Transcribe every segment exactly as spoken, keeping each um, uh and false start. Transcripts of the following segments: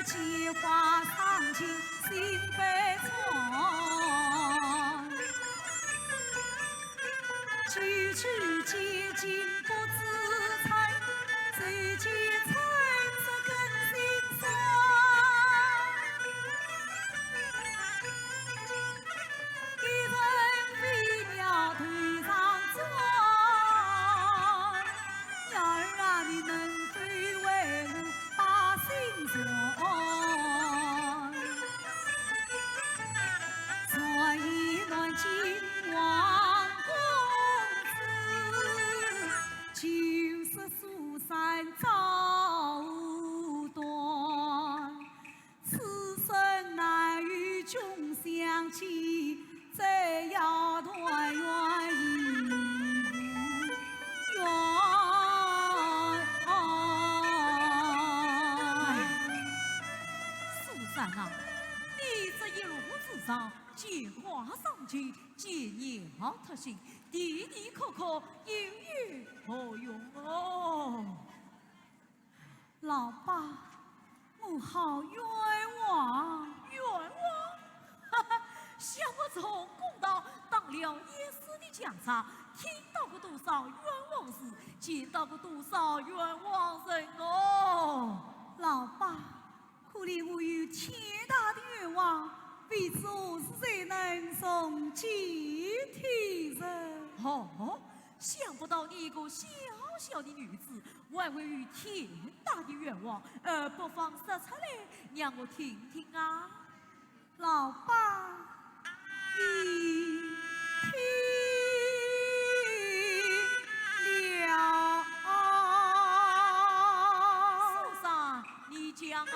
鲜花赏尽心悲怆，句句皆尽不自在，谁见春色更心酸。一人飞鸟头上转，鸟儿啊，你能否为我把心酸？ 哎，苏三啊，你这一路之上，见花赏尽，见鸟脱心，啼啼哭哭，又有何用哦？老伯，我好冤枉。冤枉？哈哈，想我从公道当了一世的家长，听到过多少冤枉事，见到过多少冤枉人哦。老伯， 可怜我有天大的冤枉，非做事谁能重见天日。哦，想不到你一个小小的女子，还会有天大的冤枉，呃，不妨说出来，让我听听啊。老伯，你听了。苏三， 你讲啊。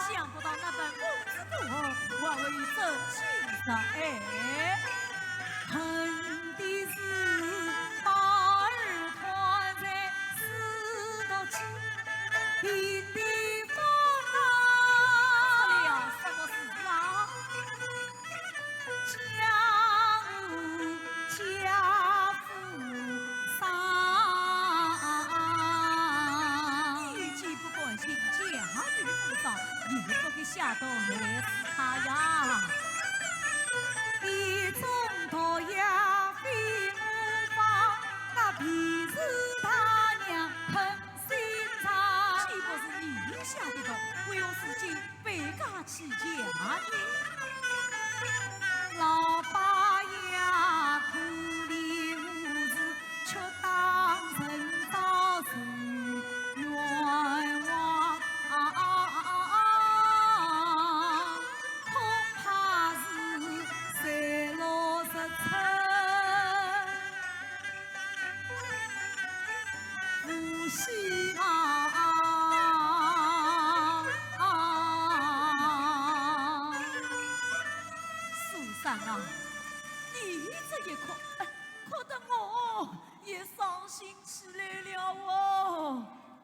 想不到那般公子哥哥，还会有真心实爱。出了什么事啊？ 你既不关心家有多少，也不给吓到害死他呀。既不是你吓得到，为何如今 背家起家呢？苏三啊，你这一哭，哎，哭得我也伤心起来了哦。